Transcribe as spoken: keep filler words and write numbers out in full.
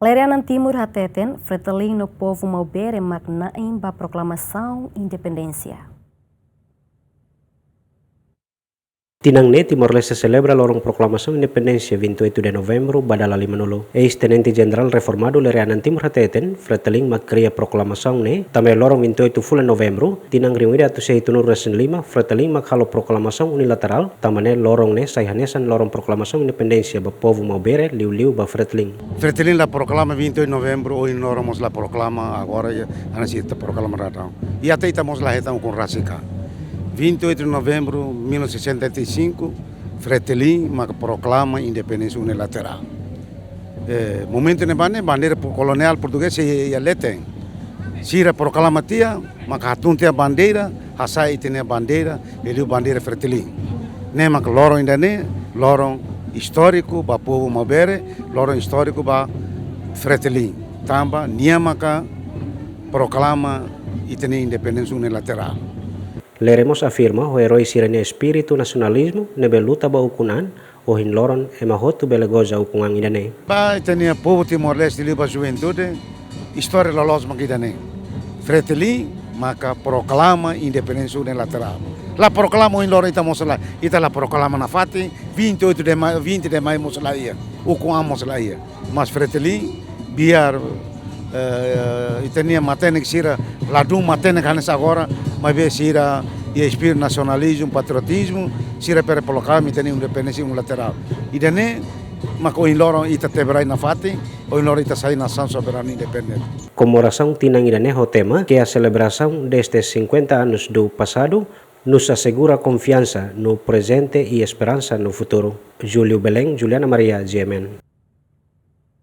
Lere-anan Timur hateten, Fretilin no povu Maubere mak na'in ba proklamasaun independénsia. Tinan ne'e Timor-Leste selebra loron proklamasaun independénsia vinte e oito de novembro ba dala limanulu. Eis-Tenente Jenerál reformadu Lere-anan Timur hateten, Fretilin mak kria proklamasaun ne'e, tanba loron vinte e oito fulan novembro, tinan rihun ida atus sia hitunulu resin lima, Fretilin mak halo proklamasaun unilaterál, tanba ne'e loron ne'e sai hanesan loron proklamasaun independénsia ba povu Maubere, liuliu ba Fretilin. Fretilin la proklama vinte e oito de novembro, ohin loron mós la proklama, agora iha, hanesan ita proklama daudaun. I até ita mós la hetan ukun rasik ka. Vinte e oito de novembro de mil novecentos e setenta e cinco, Fretilin maka proklama independénsia unilaterál. Eh, momentu ne'ebá ne'e bandeira po-, koloniál portugés sei iha leten. Sira proklama tiha, maka hatun tiha bandeira, hasa'e ita-nia bandeira, liuliu bandeira Fretilin. Ne'e maka loron ida-ne'e, loron istóriku ba povu Maubere, loron istóriku ba Fretilin. Tanba nia maka proklama ita-nia independénsia unilaterál. Lere mós afirma, ho eroi sira-nia espíritu nasionalizmu, ne'ebé luta ba ukun an, ohin loron ema hotu bele goza ukun an ida-ne'e. Ba ita-nia povu Timor-Leste liuliu ba juventude, istória loloos mak ida-ne'e. Fretilin maka proklama independénsia unilaterál. La proklama ohin loron ita mós la, ita la proklama nafatin, vinte e oito de maio, vinte de maio mós la iha, ukun an mós la iha. Mas Fretilin, biar, eh, ita-nia matenek sira, ladún matenek hanesan agora, maibé sira iha espíritu nasionalizmu, patriotizmu, sira prepara proklama ita-nia independénsia unilaterál. Ida-ne'e, maka ohin loron ita tebrai nafatin, ohin loron ita sai nasaun soberanu independente. Komemorasaun tinan ida-ne'e ho tema, que a celebração destes cinquenta anos do passado nos assegura confiança no presente e esperança no futuro. Júlio Belém, Juliana Maria, G M N.